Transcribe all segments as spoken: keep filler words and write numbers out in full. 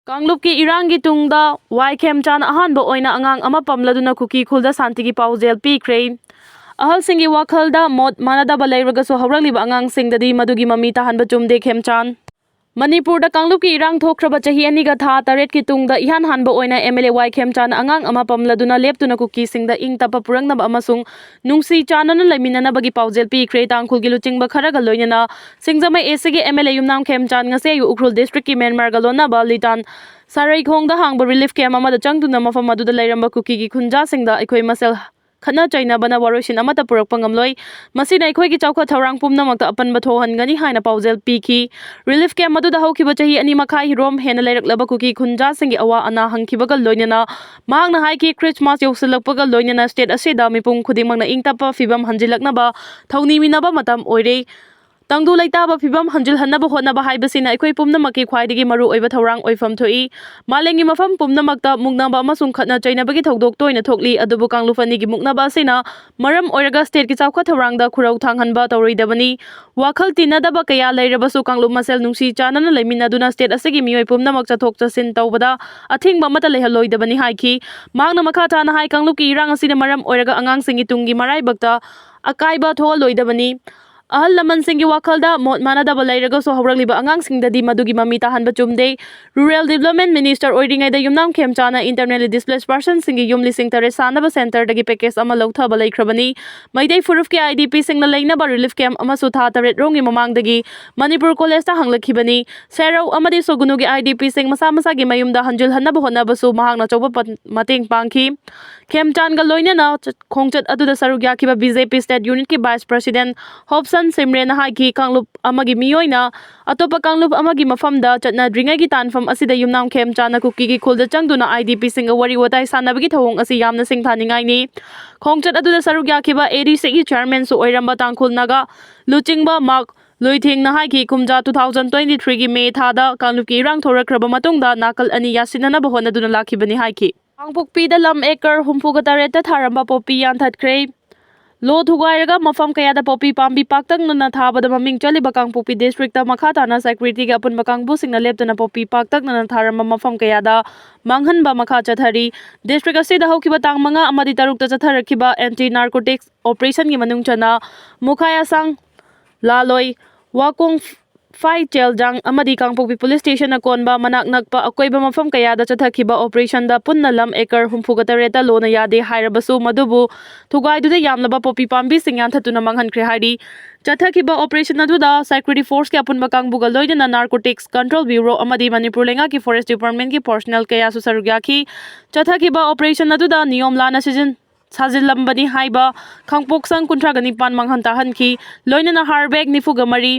ꯀꯥꯡꯂꯨꯞꯀꯤ ꯏꯔꯥꯡꯒꯤ ꯇꯨꯡꯗ ꯋꯥꯏ ꯈꯦꯝꯆꯥꯟ ꯑꯍꯥꯟꯕ ꯑꯣꯏꯅ ꯑꯉꯥꯡ ꯑꯃ ꯄꯝꯂꯗꯨꯅ ꯀꯨꯀꯤ ꯈꯨꯜꯗ ꯁꯥꯟꯇꯤꯒꯤ ꯄꯥꯎꯖꯦꯜ ꯄꯤꯈ꯭ꯔꯦ꯫ ꯑꯍꯜꯁꯤꯡꯒꯤ ꯋꯥꯈꯜꯗ ꯃꯣꯠ ꯃꯥꯟꯅꯗꯕ ꯂꯩꯔꯒꯁꯨ ꯍꯧꯔꯛꯂꯤꯕ ꯑꯉꯥꯡꯁꯤꯡꯗꯗꯤ ꯃꯗꯨꯒꯤ ꯃꯃꯤ ꯇꯥꯍꯟꯕ ꯆꯨꯝꯗꯦ ꯈꯦꯝꯆꯥꯟ꯫ ꯃꯅꯤꯄꯨꯔꯗ ꯀꯥꯡꯂꯨꯞꯀꯤ ꯏꯔꯥꯡ ꯊꯣꯛꯈ꯭ꯔꯕ ꯆꯍꯤ ꯑꯅꯤꯒ ꯊꯥ ꯇꯔꯦꯠꯀꯤ ꯇꯨꯡꯗ ꯏꯍꯥꯟ ꯍꯥꯟꯕ ꯑꯣꯏꯅ ꯑꯦꯝ ꯑꯦꯜ ꯑꯦ ꯋꯥꯏ ꯈꯦꯝꯆꯥꯟ ꯑꯉꯥꯡ ꯑꯃ ꯄꯝꯂꯗꯨꯅ ꯂꯦꯞꯇꯨꯅ ꯀꯨꯀꯤꯁꯤꯡꯗ ꯏꯪ ꯇꯞꯄ ꯄꯨꯔꯛꯅꯕ ꯑꯃꯁꯨꯡ ꯅꯨꯡꯁꯤ ꯆꯥꯟꯅꯅ ꯂꯩꯃꯤꯟꯅꯅꯕꯒꯤ ꯄꯥꯎꯖꯦꯜ ꯄꯤꯈ꯭ꯔꯦ꯫ ꯇꯥꯡꯈꯨꯜꯒꯤ ꯂꯨꯆꯤꯡꯕ ꯈꯔꯒ ꯂꯣꯏꯅꯅ ꯁꯤꯡꯖꯃꯩ ꯑꯦꯁ ꯁꯤꯒꯤ ꯑꯦꯝ ꯑꯦꯜ ꯑꯦ ꯌꯨꯝꯅꯥꯝ ꯈꯦꯝꯆꯥꯟ ꯉꯁꯤ ꯑꯌꯨꯛ ꯎꯈ꯭ꯔꯨꯜ ꯗꯤꯁꯇ꯭ꯔꯤꯛꯀꯤ ꯃ꯭ꯌꯥꯟꯃꯥꯔꯒ ꯂꯣꯟꯅꯕ ꯂꯤꯇꯥꯟ ꯁꯥꯔꯩꯈꯣꯡꯗ ꯍꯥꯡꯕ ꯔꯤꯂꯤꯐ ꯀꯦꯝꯞ ꯑꯃꯗ ꯆꯪꯗꯨꯅ ꯃꯐꯝ ꯑꯗꯨꯗ ꯂꯩꯔꯝꯕ ꯀꯨꯀꯤꯒꯤ ꯈꯨꯟꯖꯥꯁꯤꯡꯗ ꯑꯩꯈꯣꯏ ꯃꯁꯦꯜ ꯈꯠꯅ ꯆꯩꯅꯕꯅ ꯋꯥꯔꯣꯏꯁꯤꯟ ꯑꯃꯠꯇ ꯄꯨꯔꯛꯄ ꯉꯝꯂꯣꯏ꯫ ꯃꯁꯤꯅ ꯑꯩꯈꯣꯏꯒꯤ ꯆꯥꯎꯈꯠ ꯊꯧꯔꯥꯡ ꯄꯨꯝꯅꯃꯛꯇ ꯑꯄꯟꯕ ꯊꯣꯛꯍꯟꯒꯅꯤ ꯍꯥꯏꯅ ꯄꯥꯎꯖꯦꯜ ꯄꯤꯈꯤ꯫ ꯔꯤꯂꯤꯐ ꯀꯦꯝꯞ ꯑꯗꯨꯗ ꯍꯧꯈꯤꯕ ꯆꯍꯤ ꯑꯅꯤ ꯃꯈꯥꯏ ꯔꯣꯝ ꯍꯦꯟꯅ ꯂꯩꯔꯛꯂꯕ ꯀꯨꯀꯤ ꯈꯨꯟꯖꯥꯁꯤꯡꯒꯤ ꯑꯋꯥ ꯑꯅꯥ ꯍꯪꯈꯤꯕꯒ ꯂꯣꯏꯅꯅ ꯃꯍꯥꯛꯅ ꯍꯥꯏꯈꯤ, ꯈ꯭ꯔꯤꯁꯃꯥꯁ ꯌꯧꯁꯤꯜꯂꯛꯄꯒ ꯂꯣꯏꯅꯅ ꯁ꯭ꯇꯦꯠ ꯑꯁꯤꯗ ꯃꯤꯄꯨꯝ ꯈꯨꯗꯤꯡꯃꯛꯅ ꯏꯪ ꯇꯞꯄ ꯐꯤꯕꯝ ꯍꯟꯖꯤꯜꯂꯛꯅꯕ ꯊꯧꯅꯤꯃꯤꯟꯅꯕ ꯃꯇꯝ ꯑꯣꯏꯔꯦ꯫ ꯇꯪꯗꯨ ꯂꯩꯇꯥꯕ ꯐꯤꯕꯝ ꯍꯟꯖꯤꯜꯍꯟꯅꯕ ꯍꯣꯠꯅꯕ ꯍꯥꯏꯕꯁꯤꯅ ꯑꯩꯈꯣꯏ ꯄꯨꯝꯅꯃꯛꯀꯤ ꯈ꯭ꯋꯥꯏꯗꯒꯤ ꯃꯔꯨꯑꯣꯏꯕ ꯊꯧꯔꯥꯡ ꯑꯣꯏꯐꯝ ꯊꯣꯛꯏ꯫ ꯃꯥꯂꯦꯝꯒꯤ ꯃꯐꯝ ꯄꯨꯝꯅꯃꯛꯇ ꯃꯨꯛꯅꯕ ꯑꯃꯁꯨꯡ ꯈꯠꯅ ꯆꯩꯅꯕꯒꯤ ꯊꯧꯗꯣꯛ ꯇꯣꯏꯅ ꯊꯣꯛꯂꯤ, ꯑꯗꯨꯕꯨ ꯀꯥꯡꯂꯨꯞ ꯑꯅꯤꯒꯤ ꯃꯨꯛꯅꯕ ꯑꯁꯤꯅ ꯃꯔꯝ ꯑꯣꯏꯔꯒ ꯁ꯭ꯇꯦꯠꯀꯤ ꯆꯥꯎꯈꯠ ꯊꯧꯔꯥꯡꯗ ꯈꯨꯔꯧ ꯊꯥꯡꯍꯟꯕ ꯇꯧꯔꯣꯏꯗꯕꯅꯤ꯫ ꯋꯥꯈꯜ ꯇꯤꯟꯅꯗꯕ ꯀꯌꯥ ꯂꯩꯔꯕꯁꯨ ꯀꯥꯡꯂꯨꯞ ꯃꯁꯦꯜ ꯅꯨꯡꯁꯤ ꯆꯥꯟꯅꯅ ꯂꯩꯃꯤꯟꯅꯗꯨꯅ ꯁ꯭ꯇꯦꯠ ꯑꯁꯤꯒꯤ ꯃꯤꯑꯣꯏ ꯄꯨꯝꯅꯃꯛ ꯆꯠꯊꯣꯛ ꯆꯠꯁꯤꯟ ꯇꯧꯕꯗ ꯑꯊꯤꯡꯕ ꯑꯃꯠꯇ ꯂꯩꯍꯜꯂꯣꯏꯗꯕꯅꯤ ꯍꯥꯏꯈꯤ꯫ ꯃꯍꯥꯛꯅ ꯃꯈꯥ ꯇꯥꯅ ꯍꯥꯏ, ꯀꯥꯡꯂꯨꯞꯀꯤ ꯏꯔꯥꯡ ꯑꯁꯤꯅ ꯃꯔꯝ ꯑꯣꯏꯔꯒ ꯑꯉꯥꯡꯁꯤꯡꯒꯤ ꯇꯨꯡꯒꯤ ꯃꯔꯥꯏꯕꯛꯇ ꯑꯀꯥꯏꯕ ꯊꯣꯛꯍꯜꯂꯣꯏꯗꯕꯅꯤ꯫ ꯑꯍꯜ ꯂꯃꯟꯁꯤꯡꯒꯤ ꯋꯥꯈꯜꯗ ꯃꯣꯠ ꯃꯥꯟꯅꯗꯕ ꯂꯩꯔꯒꯁꯨ ꯍꯧꯔꯛꯂꯤꯕ ꯑꯉꯥꯡꯁꯤꯡꯗꯗꯤ ꯃꯗꯨꯒꯤ ꯃꯃꯤ ꯇꯥꯍꯟꯕ ꯆꯨꯝꯗꯦ꯫ ꯔꯨꯔꯦꯜ ꯗꯤꯕ꯭ꯂꯞꯃꯦꯟ ꯃꯤꯅꯤꯁꯇꯔ ꯑꯣꯏꯔꯤꯉꯩꯗ ꯌꯨꯝꯅꯥꯝ ꯈꯦꯝꯆꯥꯅ ꯏꯟꯇꯔꯅꯦꯂꯤ ꯗꯤꯁꯄ꯭ꯂꯦꯁ ꯄꯥꯔꯁꯟꯁꯤꯡꯒꯤ ꯌꯨꯝ ꯂꯤꯁꯤꯡ ꯇꯔꯦꯠ ꯁꯥꯅꯕ ꯁꯦꯟꯇꯔꯗꯒꯤ ꯄꯦꯀꯦꯖ ꯑꯃ ꯂꯧꯊꯕ ꯂꯩꯈ꯭ꯔꯕꯅꯤ꯫ ꯃꯩꯇꯩ ꯐꯨꯔꯨꯞꯀꯤ ꯑꯥꯏ ꯗꯤ ꯄꯤꯁꯤꯡꯅ ꯂꯩꯅꯕ ꯔꯤꯂꯤꯐ ꯀꯦꯝꯞ ꯑꯃꯁꯨ ꯊꯥ ꯇꯔꯦꯠ ꯔꯣꯝꯒꯤ ꯃꯃꯥꯡꯗꯒꯤ ꯃꯅꯤꯄꯨꯔ ꯀꯣꯂꯦꯖꯇ ꯍꯥꯡꯂꯛꯈꯤꯕꯅꯤ꯫ ꯁꯦꯔꯧ ꯑꯃꯗꯤ ꯁꯣꯒꯨꯅꯨꯒꯤ ꯑꯥꯏ ꯗꯤ ꯄꯤꯁꯤꯡ ꯃꯁꯥ ꯃꯁꯥꯒꯤ ꯃꯌꯨꯝꯗ ꯍꯟꯖꯤꯜꯍꯟꯅꯕ ꯍꯣꯠꯅꯕꯁꯨ ꯃꯍꯥꯛꯅ ꯑꯆꯧꯕ ꯄꯟ-, ꯃꯇꯦꯡ ꯄꯥꯡꯈꯤ꯫ ꯈꯦꯝꯆꯥꯟꯒ ꯂꯣꯏꯅꯅ ꯆꯠ-, ꯈꯣꯡꯆꯠ ꯑꯗꯨꯗ ꯁꯔꯨꯛ ꯌꯥꯈꯤꯕ ꯕꯤ ꯖꯦ ꯄꯤ ꯁ꯭ꯇꯦꯠ ꯌꯨꯅꯤꯠꯀꯤ ꯚꯥꯏꯁ ꯄ꯭ꯔꯁꯤꯗꯦꯟꯠ ꯍꯣꯞꯁꯟ ꯁꯤꯝꯔꯦꯅ ꯍꯥꯏꯈꯤ, ꯀꯥꯡꯂꯨꯞ ꯑꯃꯒꯤ ꯃꯤꯑꯣꯏꯅ ꯑꯇꯣꯞꯄ ꯀꯥꯡꯂꯨꯞ ꯑꯃꯒꯤ ꯃꯐꯝꯗ ꯆꯠꯅꯗ꯭ꯔꯤꯉꯩꯒꯤ ꯇꯥꯟꯐꯝ ꯑꯁꯤꯗ ꯌꯨꯝꯅꯥꯝ ꯈꯦꯝꯆꯥꯟꯅ ꯀꯨꯀꯤꯒꯤ ꯈꯨꯜꯗ ꯆꯪꯗꯨꯅ ꯑꯥꯏ ꯗꯤ ꯄꯤꯁꯤꯡꯒ ꯋꯥꯔꯤ ꯋꯥꯇꯥꯏ ꯁꯥꯟꯅꯕꯒꯤ ꯊꯧꯑꯣꯡ ꯑꯁꯤ ꯌꯥꯝꯅ ꯁꯤꯡꯊꯥꯅꯤꯡꯉꯥꯏꯅꯤ꯫ ꯈꯣꯡꯆꯠ ꯑꯗꯨꯗ ꯁꯔꯨꯛ ꯌꯥꯈꯤꯕ ꯑꯦ ꯗꯤ ꯁꯤꯒꯤ ꯆꯤꯌꯔꯃꯦꯟꯁꯨ ꯑꯣꯏꯔꯝꯕ ꯇꯥꯡꯈꯨꯜ ꯅꯥꯒꯥ ꯂꯨꯆꯤꯡꯕ ꯃꯥꯛ ꯂꯨꯏꯊꯦꯡꯅ ꯍꯥꯏꯈꯤ, ꯀꯨꯝꯖꯥ two thousand twenty three ꯒꯤ ꯃꯦ ꯊꯥꯗ ꯀꯥꯡꯂꯨꯞꯀꯤ ꯏꯔꯥꯡ ꯊꯣꯔꯛꯈ꯭ꯔꯕ ꯃꯇꯨꯡꯗ ꯅꯥꯀꯜ ꯑꯅꯤ ꯌꯥꯁꯤꯟꯅꯅꯕ ꯍꯣꯠꯅꯗꯨꯅ ꯂꯥꯛꯈꯤꯕꯅꯤ ꯍꯥꯏꯈꯤ꯫ ꯀꯥꯡꯄꯣꯛꯄꯤꯗ ꯂꯝ ꯑꯦꯀꯔ ꯍꯨꯝꯐꯨꯒ ꯇꯔꯦꯠꯇ ꯊꯥꯔꯝꯕ ꯄꯣꯄꯤ ꯌꯥꯟꯊꯠꯈ꯭ꯔꯦ꯫ ꯂꯣ ꯊꯨꯒꯥꯏꯔꯒ ꯃꯐꯝ ꯀꯌꯥꯗ ꯄꯣꯄꯤ ꯄꯥꯝꯕꯤ ꯄꯥꯛꯇꯛꯅꯅ ꯊꯥꯕꯗ ꯃꯃꯤꯡ ꯆꯠꯂꯤꯕ ꯀꯥꯡꯄꯣꯛꯄꯤ ꯗꯤꯁꯇ꯭ꯔꯤꯛꯇ ꯃꯈꯥ ꯇꯥꯅ ꯁꯦꯀ꯭ꯌꯨꯔꯤꯇꯤꯒꯤ ꯑꯄꯨꯟꯕ ꯀꯥꯡꯕꯨꯁꯤꯡꯅ ꯂꯦꯞꯇꯅ ꯄꯣꯄꯤ ꯄꯥꯛꯇꯛꯅꯅ ꯊꯥꯔꯝꯕ ꯃꯐꯝ ꯀꯌꯥꯗ ꯃꯥꯡꯍꯟꯕ ꯃꯈꯥ ꯆꯠꯊꯔꯤ꯫ ꯗꯤꯁꯇ꯭ꯔꯤꯛ ꯑꯁꯤꯗ ꯍꯧꯈꯤꯕ ꯇꯥꯡ ꯃꯉꯥ ꯑꯃꯗꯤ ꯇꯔꯨꯛꯇ ꯆꯠꯊꯔꯛꯈꯤꯕ ꯑꯦꯟꯇꯤ ꯅꯥꯔꯀꯣꯇꯤꯛꯁ ꯑꯣꯄꯔꯦꯁꯟꯒꯤ ꯃꯅꯨꯡ ꯆꯟꯅ ꯃꯨꯈꯥꯏ ꯑꯁꯥꯡ, ꯂꯥꯂꯣꯏ, ꯋꯥꯀꯣꯡ, ꯐꯥꯏ ꯆꯦꯜꯖꯥꯡ ꯑꯃꯗꯤ ꯀꯥꯡꯄꯣꯛꯄꯤ ꯄꯨꯂꯤꯁ ꯁ꯭ꯇꯦꯁꯟꯅ ꯀꯣꯟꯕ ꯃꯅꯥꯛ ꯅꯛꯄ ꯑꯀꯣꯏꯕ ꯃꯐꯝ ꯀꯌꯥꯗ ꯆꯠꯊꯈꯤꯕ ꯑꯣꯄꯔꯦꯁꯟꯗ ꯄꯨꯟꯅ ꯂꯝ ꯑꯦꯀꯔ ꯍꯨꯝꯐꯨꯒ ꯇꯔꯦꯠꯇ ꯂꯣꯅ ꯌꯥꯗꯦ ꯍꯥꯏꯔꯕꯁꯨ, ꯃꯗꯨꯕꯨ ꯊꯨꯒꯥꯏꯗꯨꯅ ꯌꯥꯝꯂꯕ ꯄꯣꯄꯤ ꯄꯥꯝꯕꯤꯁꯤꯡ ꯌꯥꯟꯊꯠꯇꯨꯅ ꯃꯥꯡꯍꯟꯈ꯭ꯔꯦ ꯍꯥꯏꯔꯤ꯫ ꯆꯠꯊꯈꯤꯕ ꯑꯣꯄꯔꯦꯁꯟ ꯑꯗꯨꯗ ꯁꯦꯀ꯭ꯌꯨꯔꯤꯇꯤ ꯐꯣꯔꯁꯀꯤ ꯑꯄꯨꯟꯕ ꯀꯥꯡꯕꯨꯒ ꯂꯣꯏꯅꯅ ꯅꯥꯔꯀꯣꯇꯤꯛꯁ ꯀꯟꯇ꯭ꯔꯣꯜ ꯕ꯭ꯌꯨꯔꯣ ꯑꯃꯗꯤ ꯃꯅꯤꯄꯨꯔ ꯂꯩꯉꯥꯛꯀꯤ ꯐꯣꯔꯦꯁ ꯗꯤꯄꯥꯔꯠꯃꯦꯟꯒꯤ ꯄꯔꯁꯣꯅꯦꯜ ꯀꯌꯥꯁꯨ ꯁꯔꯨꯛ ꯌꯥꯈꯤ꯫ ꯆꯠꯊꯈꯤꯕ ꯑꯣꯄꯔꯦꯁꯟ ꯑꯗꯨꯗ ꯅꯤꯌꯣꯝ ꯂꯥꯟꯅ ꯁꯤꯖꯤꯟ ꯁꯥꯖꯤꯜꯂꯝꯕꯅꯤ ꯍꯥꯏꯕ ꯈꯥꯡꯄꯣꯛꯁꯪ ꯀꯨꯟꯊ꯭ꯔꯥꯒ ꯅꯤꯄꯥꯟ ꯃꯥꯡꯍꯟ ꯇꯥꯍꯟꯈꯤ꯫ ꯂꯣꯏꯅꯅ ꯍꯥꯔ ꯕꯦꯒ ꯅꯤꯐꯨꯒ ꯃꯔꯤ,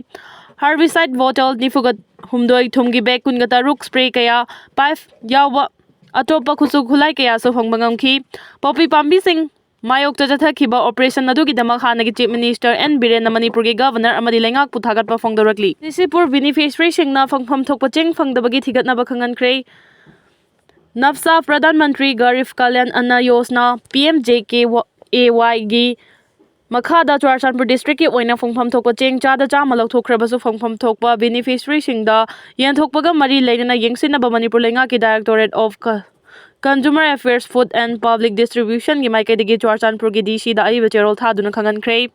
ꯍꯥꯔꯕꯤꯁꯥꯏꯗ ꯕꯣꯇꯜ ꯅꯤꯐꯨꯒ ꯍꯨꯝꯗꯣꯏ, ꯊꯨꯝꯒꯤ ꯕꯦꯒ ꯀꯨꯟꯒ ꯇꯔꯨꯛ, ꯁ꯭ꯄ꯭ꯔꯦ ꯀꯌꯥ, ꯄꯥꯏꯞ ꯌꯥꯎꯕ ꯑꯇꯣꯞꯄ ꯈꯨꯠꯁꯨ ꯈꯨꯠꯂꯥꯏ ꯀꯌꯥꯁꯨ ꯐꯪꯕ ꯉꯝꯈꯤ꯫ ꯄꯣꯄꯤ ꯄꯥꯝꯕꯤꯁꯤꯡ ꯃꯥꯌꯣꯛꯇ ꯆꯠꯊꯈꯤꯕ ꯑꯣꯄꯔꯦꯁꯟ ꯑꯗꯨꯒꯤꯗꯃꯛ ꯍꯥꯟꯅꯒꯤ ꯆꯤꯐ ꯃꯤꯅꯤꯁꯇꯔ ꯑꯦꯟ ꯕꯤꯔꯦꯟꯅ ꯃꯅꯤꯄꯨꯔꯒꯤ ꯒꯚꯔꯅꯔ ꯑꯃꯗꯤ ꯂꯩꯉꯥꯛꯄꯨ ꯊꯥꯒꯠꯄ ꯐꯣꯡꯗꯣꯔꯛꯂꯤ꯫ ꯁꯤꯁꯤꯄꯨꯔ ꯕꯦꯅꯤꯐꯤꯁꯔꯤꯁꯤꯡꯅ ꯐꯪꯐꯝ ꯊꯣꯛꯄ ꯆꯦꯡ ꯐꯪꯗꯕꯒꯤ ꯊꯤꯒꯠꯅꯕ ꯈꯪꯍꯟꯈ꯭ꯔꯦ꯫ ꯅꯞꯁꯥ Pradhan Mantri Garib Kalyan Anna Yojana, P M G K ꯋꯥꯏꯒꯤ ꯃꯈꯥꯗ ꯆꯨꯔꯥꯆꯥꯟꯄꯨꯔ ꯗꯤꯁꯇ꯭ꯔꯤꯛꯀꯤ ꯑꯣꯏꯅ ꯐꯪꯐꯝ ꯊꯣꯛꯄ ꯆꯦꯡ ꯆꯥꯗ ꯆꯥꯝꯃ ꯂꯧꯊꯣꯛꯈ꯭ꯔꯕꯁꯨ, ꯐꯪꯐꯝ ꯊꯣꯛꯄ ꯕꯦꯅꯤꯐꯤꯁꯔꯤꯁꯤꯡꯗ ꯌꯦꯟꯊꯣꯛꯄꯒ ꯃꯔꯤ ꯂꯩꯅꯅ ꯌꯦꯡꯁꯤꯟꯅꯕ ꯃꯅꯤꯄꯨꯔ ꯂꯩꯉꯥꯛꯀꯤ directorate of consumer affairs, food and public ꯗꯤꯁꯇ꯭ꯔꯤꯕ꯭ꯌꯨꯁꯟꯒꯤ ꯃꯥꯏꯀꯩꯗꯒꯤ ꯆꯨꯔꯥꯆꯥꯟꯄꯨꯔꯒꯤ ꯗꯤ ꯁꯤꯗ ꯑꯏꯕ ꯆꯦꯔꯣꯜ ꯊꯥꯗꯨꯅ ꯈꯪꯍꯟꯈ꯭ꯔꯦ꯫